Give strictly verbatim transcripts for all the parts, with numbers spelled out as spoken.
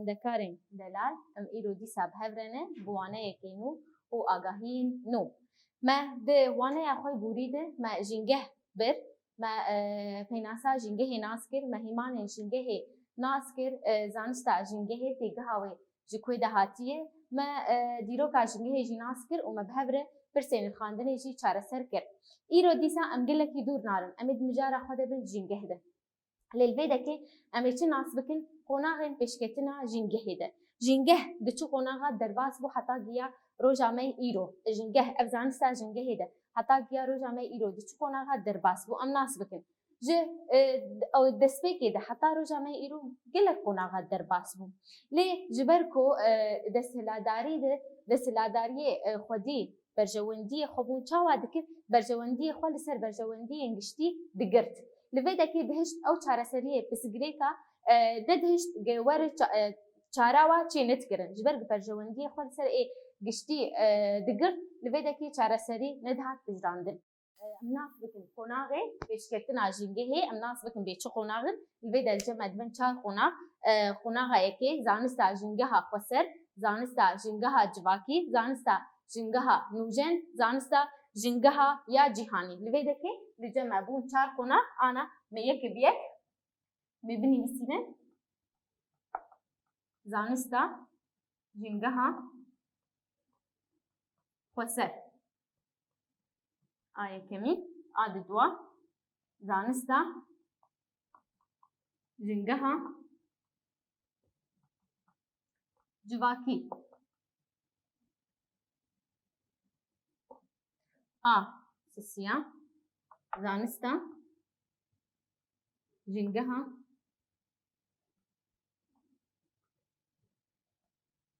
Dekarên delal, em îro dîsa bi hev re ne bi waneyekê nû û agahiyên nû. Me di waneya xwe borî de me jîngeh bir, me, e, pênasa jîngehê nas kir, me hêmanên jîngehê nas kir, e, zanista jîngehê têgiha wê ji ku de hatiye, me, e, dîroka jîngehê jî nas kir û me bi hev re pirsên li xandinê jî çareser kir. Îro dîsa em gelekî dûr narin, em ê di mijara xwe de bin jîngeh de. Lê li vê dekê em ê çi nas bikin? Qonaxên pêşketina jîngehê de. Jîngeh di çi qonaxa derbas bû heta giya roja me îro? Jîngeh, ev zanista jîngehê de heta giya roja me îro di çi qonaxa derbas bû? Em nas bikin. Ji, e, ew destpêkê de heta roja me îro gelek qonaxa derbas bû. Lê ji ber ku, e, desthiladarî de, desthiladariyê, e, xwedî berjewendiyê xwe bûn çawa dikir? Berjewendiyê xwe li ser berjewendiyên giştî digirt. Li vê dekê dihişt ew çareseriyê pirsgirêka, e, nedihişt ge were ça-, e, çarewa çê nedikirin. Ji ber ku berjewendiyê xwe li ser ê giştî, e, digirt, li vê dekê çareserî nedihat pijirandin. E, em nas bikin qonaxê pêşketina jîngehê, em nas bikin bê çi qonax in. Li vê dercê me dibin çar qonax. E, qonaxa yekê, zanista jîngeha xweser, zanista jîngeha civakî, zanista jîngeha nûjen, zanista jîngeha ya cîhanî. Li vê dekê li cem me bûn çar qonax, ana me yek bi yek me binivîsînin. Zanista jîngeha xweser. A yekemî, a didwa, zanista jîngeha civakî. A sisiya, zanista jîngeha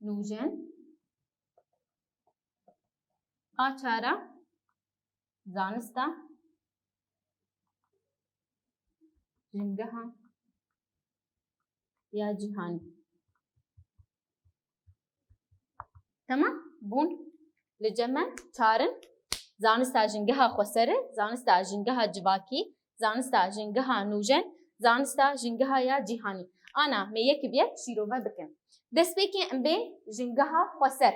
nûjen. A çara, zanista jîngeha ya cîhanî. Temam bûn. Li cem me çar in. Zanista jîngeha xweser e, zanista jîngeha civakî, zanista jîngeha nûjen, zanista jîngeha ya cîhanî. Ana me yek bi yek şîrove bikin. Destpêkê em bên jîngeha xweser.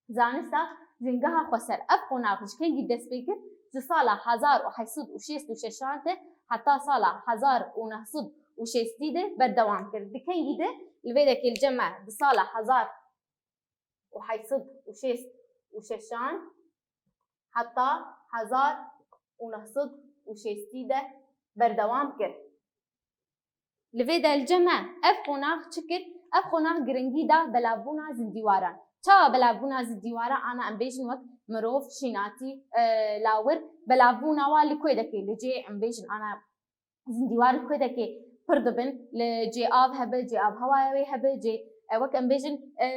Zanista jîngeha xweser. Ev qonax ji kengî dest pê kir? Ji sala hezar û heşt sed û şêst û şeşan de heta sala hezar û neh sed û şêstî de berdewam kir. Di kengî de? Li vê dekê li cem me di sala hezar û heşt sed û şêst û şeşan heta hezar û neh sed û şêstî de berdewam kir. Li vê de li cem me ev qonax çi kir? Ev qonax giringî da belavbûna zindîwaran. Çawa belavbûna zindîwaran? Ana em bêjin wek mirov, şînatî, e, lawir, belavbûna wan li ku dekê? Li cê em bêjin ana zindîwar li ku dekê pir dibin, li cê av hebe, cê avhewayê wê hebe, cê, e, wek em bêjin, e,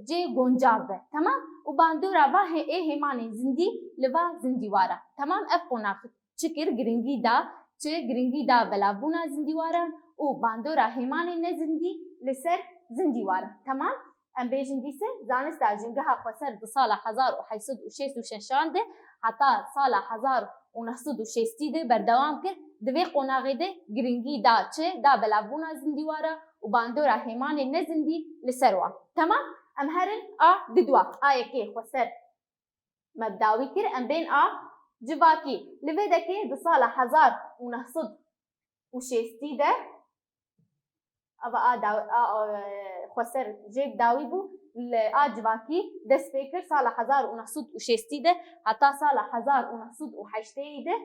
cê goncav be. Temam? Û bandora va hê-, ê hêmanên zindî li va zindîwara. Temam? Ev qonax çi kir? Giringî da çi? Giringî da belavbûna zindîwaran û bandora hêmanên nezindî li ser zindîwaran. Temam? Em bêjin dîse zanista jîngeha xweser di sala hezar û heşt sed û şêst û şeşan de heta sala hezar û neh sed û şêstî de berdewam kir. Di vê qonaxê de giringî da çi? Da belavbûna zindîwara û bandora hêmanên nezindî li ser wan. Temam? Em herin a didwa, a yekê xweser me bi dawî kir, em bên a civakî. Li vê dekê di sala hezar û neh sed û şêstî de, ava a daw-, a, a, xweser jê bi dawî bû, li a civakî dest pê kir sala hezar û neh sed û şêstî de heta sala hezar û neh sed û heştê de.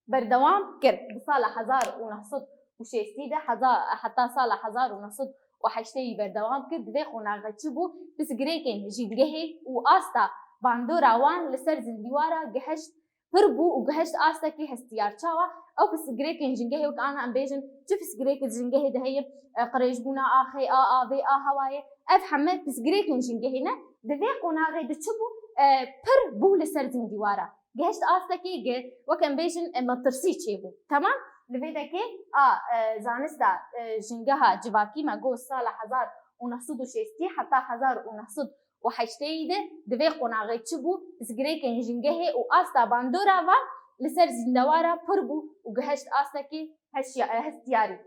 Berdewam kir. Di sala hezar û neh sed û şêstî de heza-, heta sala hezar û neh sed û heştê berdewam kir. Di vê qonaxê çi bû? Pirsgirêkên jîngehê û asta bandora wan li ser zindîwara gihişt pir bû û gihişt astekî hestiyar. Çawa? Ew pirsgirêkên jîngehê wek ana em bêjin, çi pirsgirêk di jîngehê de heye? E, qirêjbûna axê, a avê, a hewayê. Ev heme pirsgirêkên jîngehê ne. Di vê qonaxê de çi bû? E, pir bû li ser zindîwara. Gihişt astekê ge, wek em bêjin, e, metirsî çêbû. Temam? Li vê dekê a, e, zanista, e, jîngeha civakî me got sala hezar û neh sed û şêstî heta hezar û neh sed û heştê de di vê qonaxê çi bû? Pirsgirêkên jîngehê û asta bandora van li ser zîndewara pir bû û gihişt astekê heşya-, e, hestiyarî.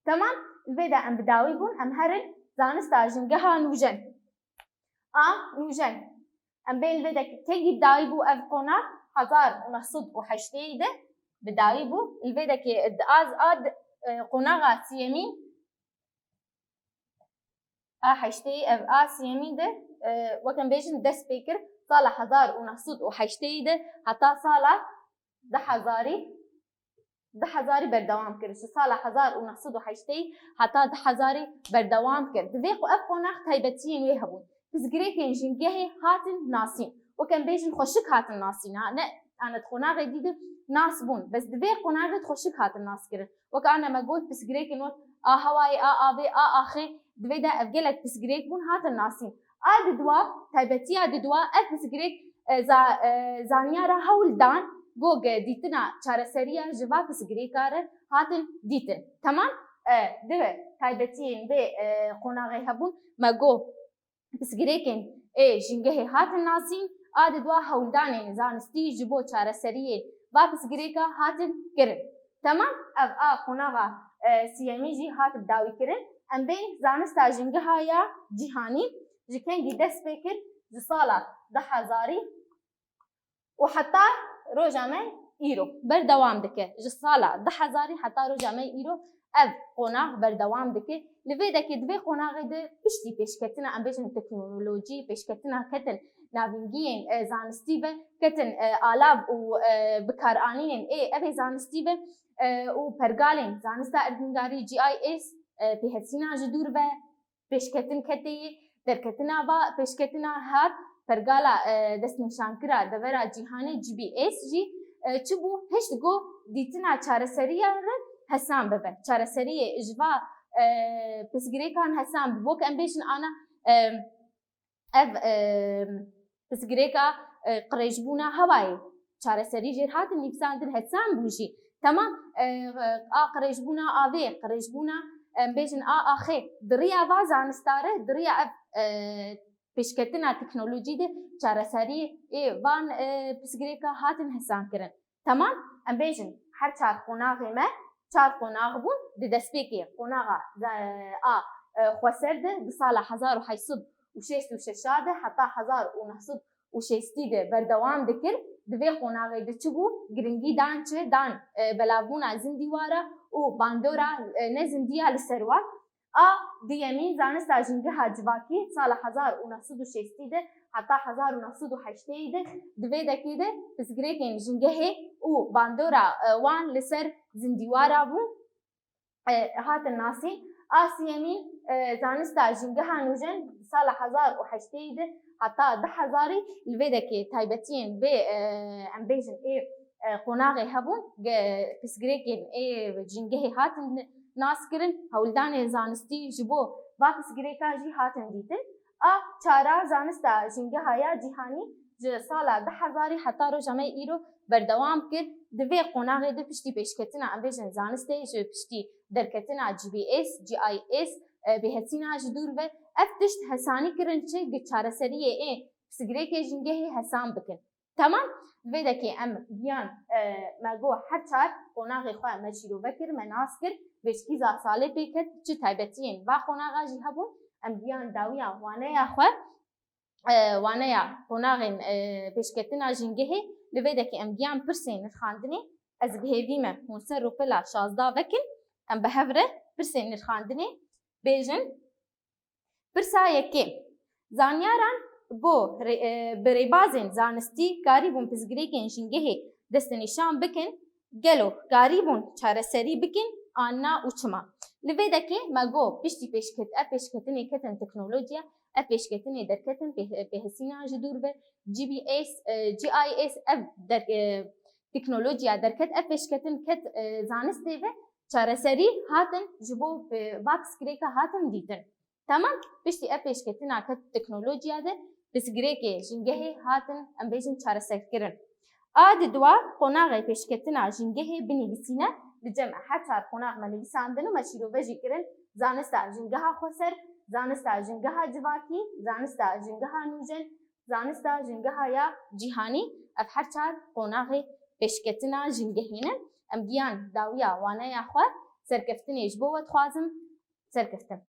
Temam, li vê de em bi dawî bûn, em herin zanista jingeha nûjen. A nûjen. Em bên li vê de kengî bi dawî bû ev qonax, hezar û neh sed û heştê de bi dawî bû. Li vê de kê di az a di, e, qonaxa siyemî, a heştê ev a siyemî de, e, wek em bêjin dest pê kir, sala hezar û neh sed û heştê de heta sala du hezarî, du hezarî berdewam kir. Ji sala hezar û neh sed û heştê heta du hezarî berdewam kir. Di vê qo-, ev qonax taybetiyên wê hebûn. Pirsgirêkên jîngehê hatin nasîn. Wek em bêjin xweşik hatin nasîn. Ha, ne, yani di qonaxê dî de nas bûn. Bes di vê qonaxê de xweşik hatin nas kirin. Wek ana me got, pirsgirêkên wek a hewayê, a avê, a axê, di vê de ev gelek pirsgirêk bûn, hatin nasîn. A didwa, taybetiya didwa, ev pirsgirêk, e, za-, e, zanyara hewl dan, go ge dîtina çareseriya ji va pirsgirêka re hatin dîtin. Temam? E, di taybetiyên vê, e, qonaxê hebûn, me go pirsgirêkên ê jîngehê hatin nasîn, a didwa hewldanên zanistî ji bo çareseriyê va pirsgirêka hatin kirin. Temam, ev a qonaxa, e, siyemî jî hat bi dawî kirin. Em bên zanista jîngeha ya cîhanî ji kengî dest pê kir, ji sala du hezarî û heta roja me îro berdewam dike. Ji sala du hezarî heta roja me îro ev qonax berdewam dike. Li vê dekê di vê qonaxê de piştî pêşketina, em bêjin teknolojî, pêşketina ketin navîngiyên, e, zanistî ve, ketin, e, alav û, e, bikaranînên ê evê zanistî ve, e, û pergalên zanista erdnîgarî G I S, e, pêhesîna ji dûr ve, pêşketin keteyê, derketina va pêşketina hat, pergala, e, destnîşankira devera cîhanê G B S jî, e, çi bû, hişt go dîtina çareseriya re hesan bibe. Çareseriyê ji va, e, pirsgirêkan hesan bibe. Wek em bêjin ana, e, ev, e, pirsgirêka, e, qirêjbûna hewayê. Çareserî jêr hatin nivîsandin, hesan bû jî. Temam, e, a qirêjbûna avê, qirêjbûna, em bêjin a axê. Di riya va zanista re, di riya ev, e, pêşketina teknolojî de çareseriyê van, e, pirsgirêka hatin hesan kirin. Temam, em bêjin her çar qonaxê me, çar qonax bûn. Di destpêkê qonaxa, e, a, e, xweser de di sala hezar û heşt sed û şêst û şeş de heta hezar û neh sed û şêstî de berdewam dikir. Di vê qonaxê de çi bû? Giringî dan çi? Dan, e, belavbûna zindîwara û bandora, e, nezindiya li ser wan. A duyemîn zanista jîngeha civakî sala hezar û neh sed û şêstî de heta hezar û neh sed û heştê de di vê dekê de pirsgirêkên jîngehê û bandora, e, wan li ser zindîwara bûn, e, hatin nasîn. A siyemîn, e, zanista jîngeha nûjen sala hezar û heştê de heta du hezarî li vê dekê taybetiyên vê, e, em bêjin ê, e, qonaxê hebûn, ge-, pirsgirêkên ê jîngehê hatin nas kirin, hewldanên zanistî ji bo va pirsgirêka jî hatin dîtin. A çara zanista jîngeha ya cîhanî ji sala du hezarî heta roja me îro berdewam kir. Di vê qonaxê de piştî pêşketina, em bêjin zanistê, ji piştî derketina G B S, G I S, e, bêhesîna ji dûr ve, ev tişt hesanî kirin çi? Gi çareseriyê ê pirsgirêkê jîngehê hesan bikin. Temam, vê dekê em giyan, e, me got her çar qonaxê xwe me şîrove kir, me nas kir, pêşkîza salê pê ket, çi taybetiyên va qonaxa jî hebûn, em giyan dawiya waneya xwe, e, waneya qonaxên, e, pêşketina jîngehê. Li vê dekê em giyan pirsên nirxandinê, ez bi hêvî me hûn ser rûpela şazda vekin, em bi hev re pirsên nirxandinê bêjin. Pirsa yekê. Zanyaran bo rê-, e, bi rêbazên zanistî karîbûn pirsgirêkên jîngehê destnîşan bikin, gelo karîbûn çareserî bikin an na û çima? Li vê dekê me got piştî pêşket-, ev pêşketinê ketin teknolojiya, ev pêşketinê derketin pê-, pêhesîna ji dûr ve, G B S, e, G I S, ev der-, e, teknolojiya derket, ev pêşketin ket, e, zanistê ve, çareserî hatin ji bo, e, va pirsgirêka hatin dîtin. Temam, piştî ev pêşketina ket teknolojiya de pirsgirêkê jîngehê hatin, em bêjin, çareserkirin. A di dua qonaxê pêşketina jîngehê binivîsîne, li cem her çar qonax me nivîsandin û me şîrove jî kirin, zanista jîngeha xweser, zanista jîngeha civakî, zanista jîngeha nûjen, zanista jîngeha ya cîhanî, ev her çar qonaxê pêşketina jîngehê ne. Em giyan dawiya waneya xwe, Serkeftinê ji bo we dixwazim. Serkeftin.